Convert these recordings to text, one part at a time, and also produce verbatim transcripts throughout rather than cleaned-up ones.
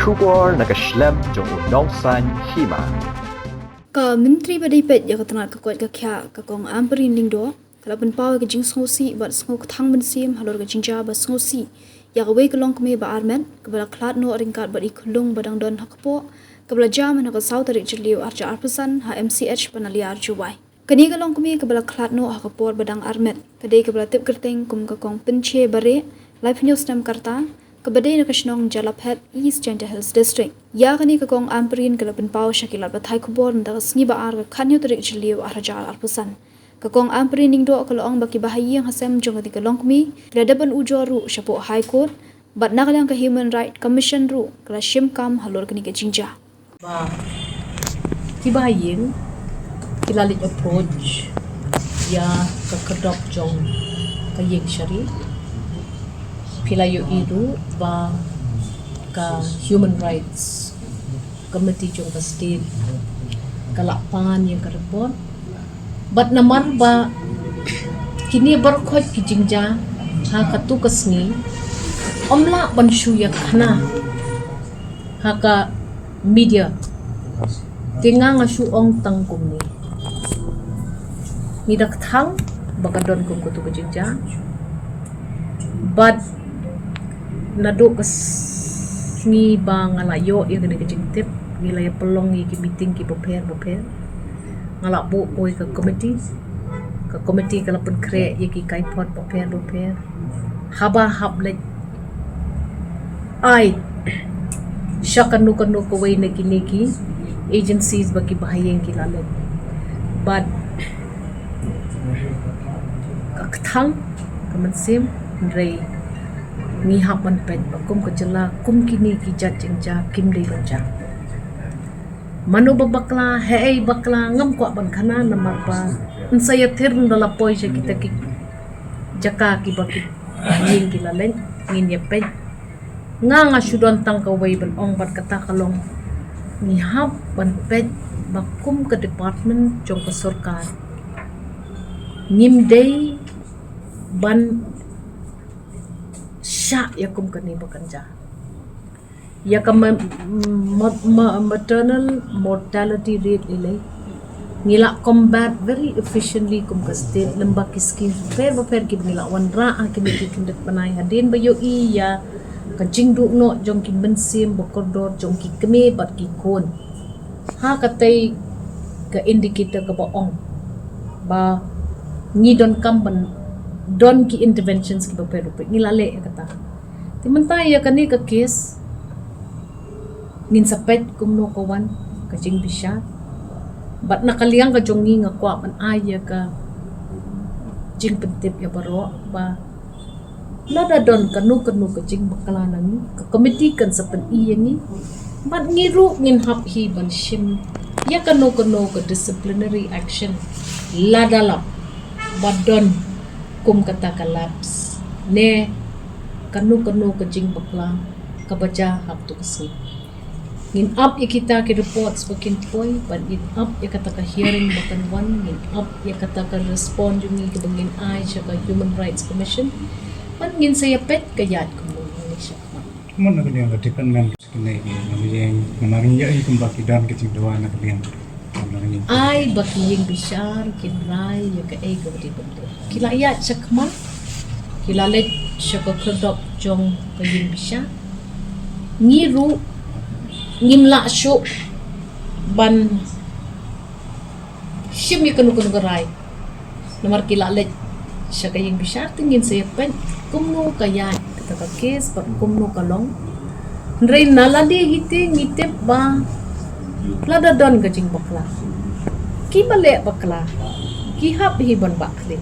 Khubor na ka shlem jong u Nongsaiñ Hima. Ka Myntri ba dei peit ïa ka tnat ka koit ka khiah, ka Kong Ampareen Lyngdoh, ka la pynpaw ïa ka jingsngewsih bad sngewkthang mynsiem halor ka jingjia ba sngewsih ïa kawei ka longkmie ba armet, kaba la khlad noh ryngkat bad i khunlung ba dang don ha kpoh, kaba la jia mynha ka saw tarik Jylliew arhajar arphew san ha M C H Panalia Jowai. Kane ka longkmie kaba la khlad noh ha ka por ba dang armet, ka dei kaba la tip kyrteng kum ka Kong Pynche Bareh, laiphew hynñiew snem ka rta, kaba dei na ka shnong Jalaphet, East Jaintia Hills District. Ïa kane ka Kong Ampareen ka la pynpaw sha ki lad pathai khubor mynta ka sngi ba ar, ka khathynñiew tarik Jylliew arhajar arphew san. Ka Kong Ampareen Lyngdoh ka la ong ba kiba ha ïing ha sem jong kane ka longkmie ki la dep ban ujor ruh shapoh High Court, bad na ka liang ka Human Rights Commission ruh ka la shim kam halor kane ka jingjia. Ba kiba ha ïing ki la leit approach ïa ka khyrdop jong ka ïing shari. Phi la ïohi ruh ba ka Human Rights Committee jong ka state ka la pan ïa ka report. Bad namar ba kine baroh khoit ki jingjia ha katu ka sngi, ym lah ban shu ïa khana ha ka media. Te nga nga shu ong tang kumne. Ngi da kthang ba ka don kum katu ka jingjia. Bad naduh ka sngi ba nga la ïoh ïa kane ka jingtip, ngi la ïa pynlong ïa ki meeting kiba pher ba pher. Nga la buh oi ka committee. Ka committee ka la pynkhreh ïa ki kaiphod ba pher ba pher. Haba hap leit ai sha kano kano kawei na kine ki agencies ba kiba ha ïing ki la leit. Bad ka kthang ka mynsiem, hynrei ngi hap ban peit ba kum ka jylla, kum kine ki jait jingjia kim dei ban jia. Mano ba bakla, haei bakla, ngam kwah ban khana namar ba yn sa ïathir ynda la poi sha kita ki jaka kiba ki ïing ki la leit, ngin ïa peit. Nga nga shu don tang kawei ban ong bad kata ka long, ngi hap ban peit ba kum ka department jong ka sorkar ngim dei ban shah ïa kum kane ba kan jia. Ïa ka ma-, ma-, ma-, maternal mortality rate lei lei ngi la combat very efficiently kum ka state lyngba ki scheme bapher bapher kiba ngi la wanrah ha kine ki khyndiat bnai, hadien ba ïohi ïa ka jingduh noh jong ki mynsiem ba kordor jong ki kmie bad ki khun. Ha katei ka indicator kaba ong ba ngi donkam ban don ki interventions kiba pher bapher, ngi la leh ïa kata. Te mynta ïa kane ka case ngin sa peit kumno ka wan ka jingbishar. Bad na ka liang ka jong ngi nga kwah ban ai ïa ka jingpyntip ïa baroh ba lada don kano kano ka jingbakla na ngi, ka committee kan sa pyni ïa ngi. Bad ngi ruh ngin hap hi ban shim ïa kano kano ka disciplinary action lada lap ba don kum kata ka lapse ne kano kano ka jingbakla kaba jia ha katu ka sngi. Ngin ap ïa kita ki reports ba kin poi, bad ngin ap ïa kata ka hearing ba kan wan, ngin ap ïa kata ka respond jong ngi kaba ngin ai sha ka Human Rights Commission. Bad ngin sa ïa peit ka ïaid kumno ngi sha khmat. Kumno na ka liang ka department kine ki nongïeng, namar ngi ïohi kumba ki don ki jingdawa na ka liang. Ai ba ki ïing bishar kin rai ïa kaei kaba dei ban leh. Ki la ïaid sha khmat, ki la leit sha ka khyrdop jong ka ïing bishar. Ngi ruh ngim lah shuh ban shim ïa kano kano ka rai. Namar ki la leit sha ka ïing bishar, te ngin sa ïa peit kumno ka ïaid kata ka case bad kumno ka long. Hynrei na lade hi te ngi tip ba lada don ka jingbakla, kiba leh bakla ki hap hi ban bakhlieh.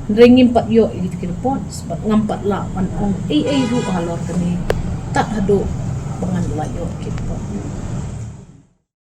Hynrei ngim pat ïoh ïa kita ki reports bad ngam pat lah ban ong ei ei ruh halor kane tad haduh ba ngan lah ïoh ki report.